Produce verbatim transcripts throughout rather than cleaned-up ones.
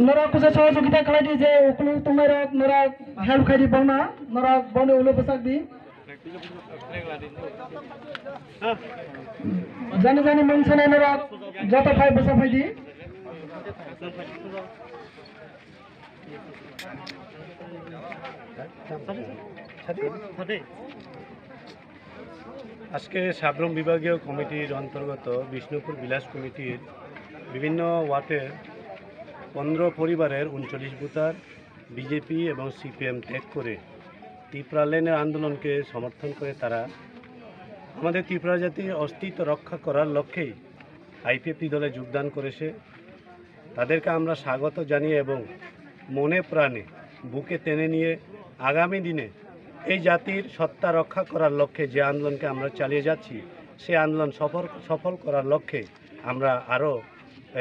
Norok kusa sohojogita khlai di je ukuluk tongnairok norok help khai di bongno, norok boni ulo bwsak di. Jani jani mung sanai norok joto phai bwsa phai di. আজকে সাব্রুম বিভাগীয় কমিটির অন্তর্গত বিষ্ণুপুর ভিলেজ কমিটির বিভিন্ন ওয়ার্ডের পনেরো পরিবারের ঊনচল্লিশ ভোটার বিজেপি এবং সিপিএম ত্যাগ করে ত্রিপুরা ল্যান্ডের আন্দোলনকে সমর্থন করে তারা আমাদের ত্রিপুরা জাতির অস্তিত্ব রক্ষা করার লক্ষ্যেই আইপিএফটি দলে যোগদান করেছে। তাদেরকে আমরা স্বাগত জানিয়ে এবং মনে প্রাণে বুকে টেনে নিয়ে আগামী দিনে এই জাতির সত্তা রক্ষা করার লক্ষ্যে যে আন্দোলনকে আমরা চালিয়ে যাচ্ছি, সেই আন্দোলন সফল, সফল করার লক্ষ্যে আমরা আরও,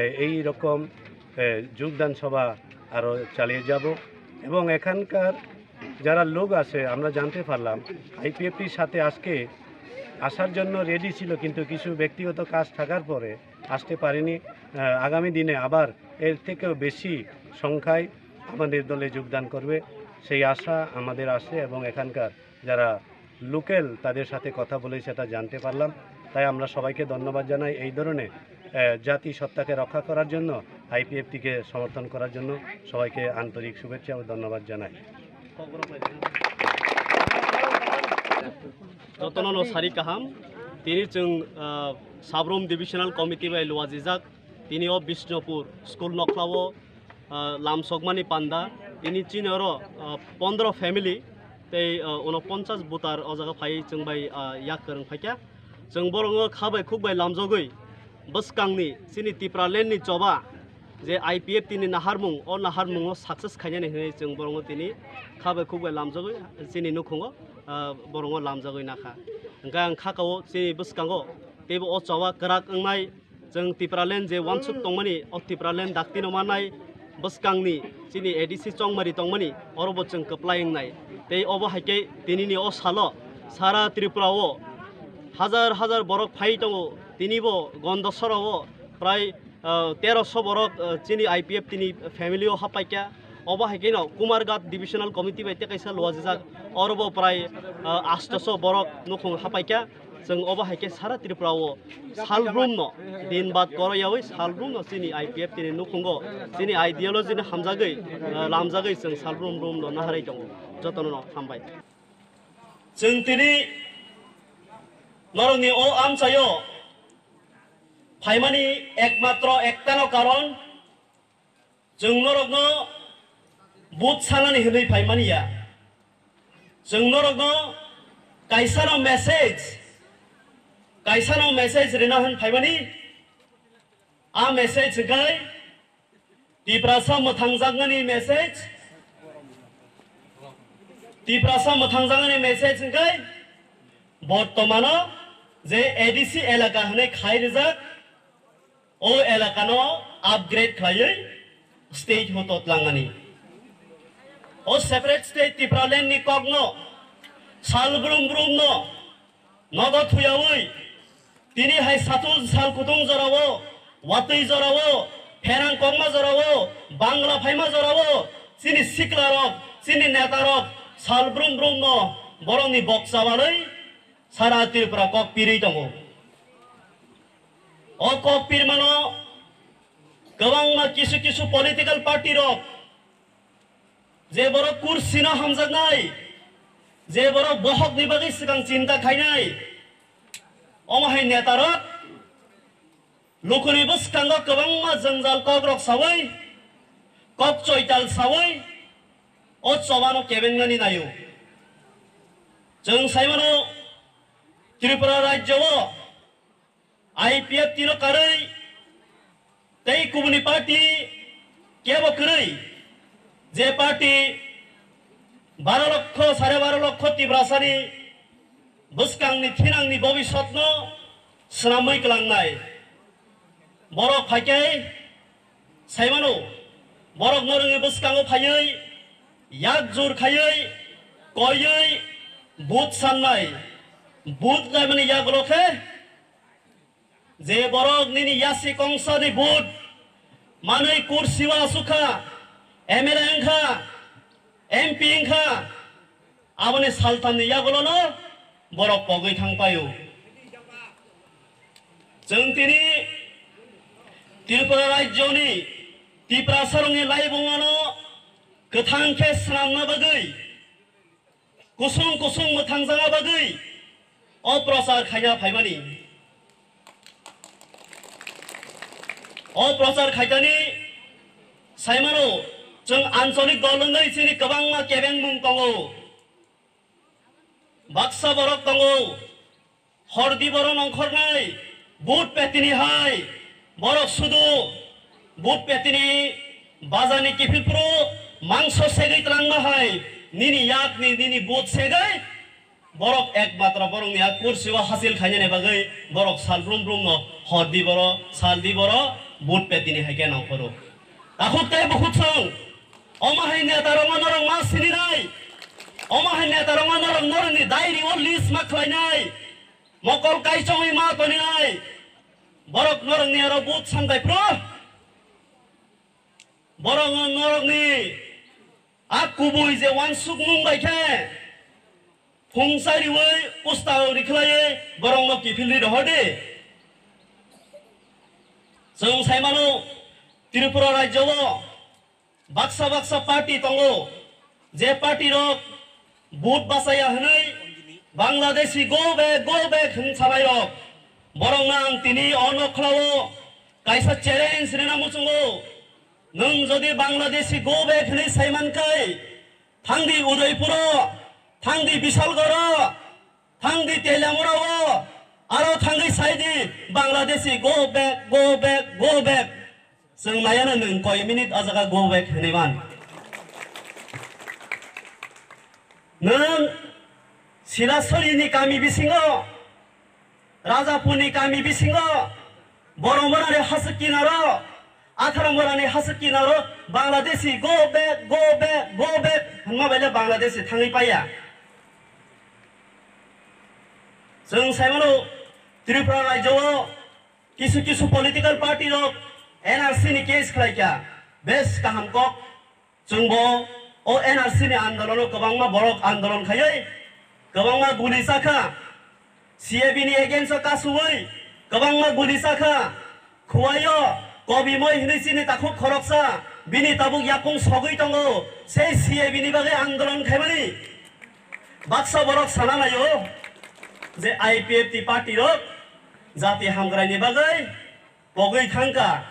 এ, এই রকম, এ, যোগদান সভা আরও চালিয়ে যাব এবং এখানকার যারা লোক আছে, আমরা জানতে পারলাম আইপিএফটির সাথে আজকে আসার জন্য রেডি ছিল, কিন্তু কিছু ব্যক্তিগত কাজ থাকার পরে আসতে পারেনি। আহ, আগামী দিনে আবার এর থেকেও বেশি সংখ্যায় আমাদের দলে যোগদান করবে, সেই আশা আমাদের আছে এবং এখানকার যারা লোকাল তাদের সাথে কথা বলে সেটা জানতে পারলাম। তাই আমরা সবাইকে ধন্যবাদ জানাই এই ধরনের, আহ, জাতি সত্তাকে রক্ষা করার জন্য, আইপিএফটিকে সমর্থন করার জন্য সবাইকে আন্তরিক শুভেচ্ছা ও ধন্যবাদ জানাই। Jotono no sari kaham. Tini chwng, ah, Sabrum Divisional Committee bai luajijak. Tini o Bishnupur school nokhlao, ah, lam sokmani panda. Tini chini oro, ah, pondro family tei, ah, unoponchas butar o jaga phai chwng bai, ah, yak kwrwng phaikha. Chwng borongo kha bai khuk bai lamjogwi bwskangni chini Tipraland ni choba je I P F T ni naharmung, o naharmungo success khainani hinwi chwng borongo tini kha bai khuk bai lamjagwi chini nukhungo, ah, borongo lamjagwi nakha. Hwnkhe ang kha kao chini bwskango teibo o choba kwrak wngnai, chwng Tipraland je wansuk tongmani, o Tipraland daktino mannai bwskangni chini A D C chongmari tongmani, orobo chwng kwplai wngnai. Tei obo hai khe tinini o salo sara Tripura o hajar hajar borok phai tongo, tinibo Gondasora o prai, ah, teroso borok, ah, chini I P F T ni family o hapaikha. Obo hai kheno Kumarghat Divisional Committee bai tei kaisa luajijak, orobo prai, ah, astoso borok nukhung hapaikha. Chwng obo hai khe sara Tripura o salbrumno din bad koro yaui salbrumno chini I P F T ni nukhungo chini ideology ni hamjagwi, ah, lamjagwi chwng salbrum brumno naharwi tongo. Jotono no hambai. Chwng tini norokni o amchaio phaimani ekmatro ektano karon, chwng norokno vote sanani hwnwi phaimani ya. Chwng norokno kaisano message, kaisano message rina hwn phaimani. A message hwnkhe Tiprasa mwthangjaknani message, Tiprasa mwthangjaknani message hwnkhe bortomano je A D C elaka hwnwi khai rijak, o elakano upgrade khlaiwi state hoto tlangani. O separate state Tipraland ni kokno sal brum brum no nogo thuyaui tini hai satung sal kutung jorao, watwi jorao, pherang kokma jorao, Bangla phaima jorao, chini sikla rok, chini neta rok sal brum brum no borokni bokcha balwi sara Tripura kok pirwi tongo. O kok pirmano kwbangma kisu kisu political party rok je borok kursino hamjaknai, je borok bohokni bagwi swkang chinta khainai, omo hai netarok lukuni bwskango kwbangma jwngjal kokrok saui, kok choital saui o chobano kebengnani naio. Chwng saimano Tripura rajyo o I P F T no karwi tei kubuni party kebo kwrwi, je party baro lokho, sare baro lokho Tiprasani bwskangni thinangni bobisotno swnamwi kwlangnai. Borok phaikhe saimano, borok norokni bwskango phaiwi yak jur khaiwi koiwi vote sannai. Vote laimani yagulo khe Je borok nini yasi kongsa ni vote manwi kursi o asukha, M L A wngkha, M P wngkha, aboni salthamni yagulono borok pogwi thang paio. Chwng tini Tripura rajyoni Tiprasarokni laibumano kwthang khe swnamna bagwi, kusung kusung mwthangjagna bagwi o prochar khaina phaimani. O prochar khaitani saimano, chwng ancholik dol wngwi chini kwbangma kebengmung tongo. Baksa borok tongo, hordi borok nongkhornai, but petini hai, borok sudu, but petini bajani kiphilphuru mangso segwi twlangma hai, nini yakni, nini but segwi, borok ekmatro borokni a kursi o hasil khainani bagwi borok sal brum brum no hordi boro, saldi boro, but petini hai khe nongkhoro. Takhuk tei bukhuk song, omo hai neta rokno norok ma sininai, omo hai neta rokno norok norokni diary o list ma khlainai, mokol kaichomwi ma toninai, borok norokni aro but santai phuru, borok norokni a kubui je uansukmung bai khe phungsa riwi usta rikhlaiwi borokno kiphilwi rohor di. Chwng saimano Tripura rajyo o baksa baksa party tongo, je party rok but bachaya hwnwi Bangladeshi go back, go back hwn sanai rok. Borokno ang tini o nokhlao kaisa challenge rina muchungo. Nwng jodi Bangladeshi go back hwnwi saiman kai, thangdi Udaipuro, thangdi Bisalgoro, thangdi Teliamurao, aro thangwi saidi Bangladeshi go back, go back, go back. Chwng naiano nwng koi minute o jaga go back hwnwi man. Nwng Silasori ni kami bisingo, Rajapur ni kami bisingo, Boromora ni hasuk kinaro, Atharambora ni hasuk kinaro, Bangladeshi go back, go back, go back hwnma baile Bangladeshi thangwi paiya. Chwng saimano Tripura rajyo o kisu kisu political party rok N R C ni case khlai kha, bes kaham kok. Chwngbo o N R C ni andolono kwbangma borok andolon khaiwi kwbangma guli chakha, C A B ni against o kasuwi kwbangma guli chakha, khuwaio Kobi Moi hwnwi chini takhuk khoroksa bini tabuk yakung sogwi tongo, sei C A B ni bagwi andolon khaimani. Baksa borok sana laio je I P F T party rok jati hamkraini bagwi pogwi thangkha.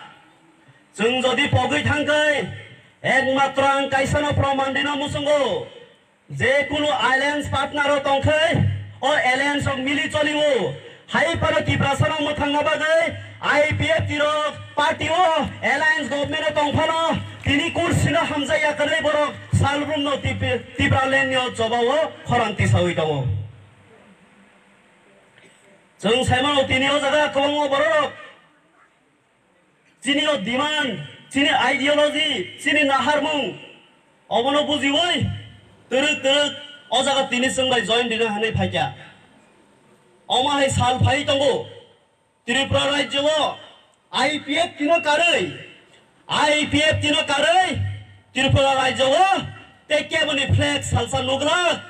Chwng jodi pogwi thangkhe, ekmatro ang kaisano proman rina muchungo, je kunu alliance partner o tongkhe, o alliance rok mili cholio. Hai phano Tiprasano mwthangna bagwi I P F T rok party o alliance government o tongphano tini kursino hamjak ya kwrwi borok salbrumno Tip-, Tipraland ni o jobao khorang tisawi tongo. Chwng saimano tini o jaga kwbangma bororok chini o demand, chini ideology, chini naharmung, obono bujiwi twrwk twrwk o jaga tini chwng bai join rina hwnwi phaikha. Omo hai sal phai tongo, Tripura rajyo o I P F T no karwi, I P F T no karwi Tripura rajyo o tei keboni flag salsa nukla.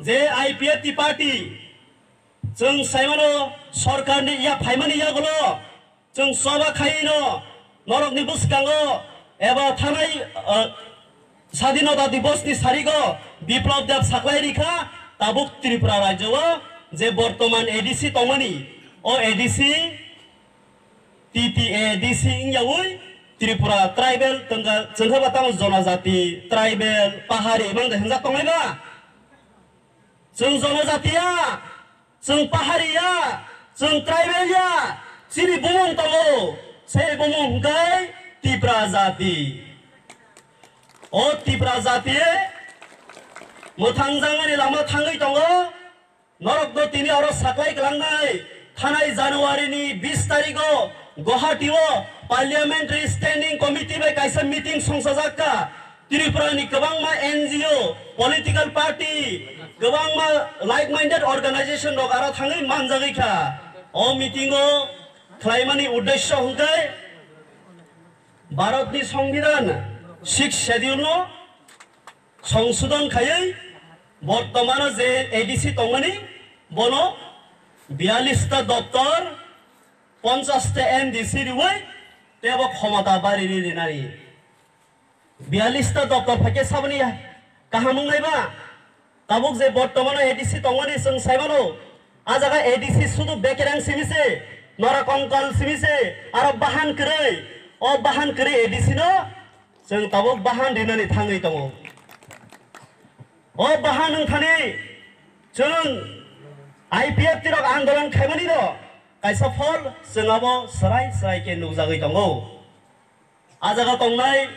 Je I P F T party, chwng saimano sorkarni ya phaimani yagulo, chwng choba khaino norokni bwskango eba thanai, uh, Sadinota Dibosni sarigo Biplab Deb saklai rikha, tabuk Tripura rajyo o je bortoman A D C tongmani, o A D C T T A D C wngyaui Tripura tribal tongkha, chwngkha ba tamo jonojati, tribal, pahari, mang de hwnjak tongnai ba? Chwng jonojati ya, chwng pahari ya, chwng tribal ya, chini bumung tongo, se bumung hwnkhe Tipra jati. O Tipra jati mwthang jangani lama thangwi tongo. Norokno tini oro saklai kwlangnai, thanai January ni bis tarigo Guwahati o Parliamentary Standing Committee bai kaisa meeting songchajak kha. Tripura ni kwbangma N G O, political party, Kwbangma like-minded organization rok aro thangwi manjagwi kha. O meeting-o khlaimani uddesyo hwnkhe Bharatni Songbidan Sixth Schedule-no songsodon khaiwi bortomano je A D C tongmani, bono biyalista doptor, ponchash ta M D C riwi teibo khomota bari ri rinani. Biyalista doptor phaikhe saboni kaham wngnai ba? Tabuk je bortomano A D C tongmani chwng saimano, a jaga A D C sudu bekerang simi se, nora kongkal simi se, aro bahan kwrwi, o bahan kwrwi A D C no chwng tabuk bahan rinani thangwi tongo. O bahan wngthani chwng I P F T rok andolon khaimani no kaisa phol chwng abo swrai swrai khe nukjagwi tongo. A jaga tongnai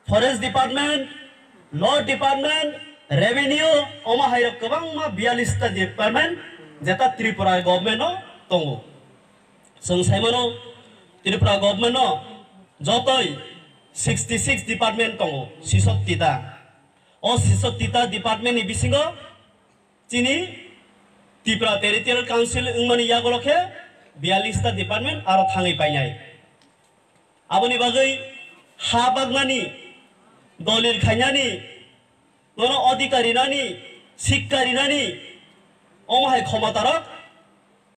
Forest Department, Law Department, Revenue, omo hairok kwbangma biyalista department jeta Tripura government-o tongo. Chwng saimano Tripura government-o jotoi sixty six department tongo, sisotti ta. O sisotti ta department-ni bisingo chini Tripura Territorial Council wngmani yagulo khe biyalista department aro thangwi painai. Aboni bagwi ha bagnani, dolil khainani, nono odhikar rinani, sikka rinani, omo hai khomotarok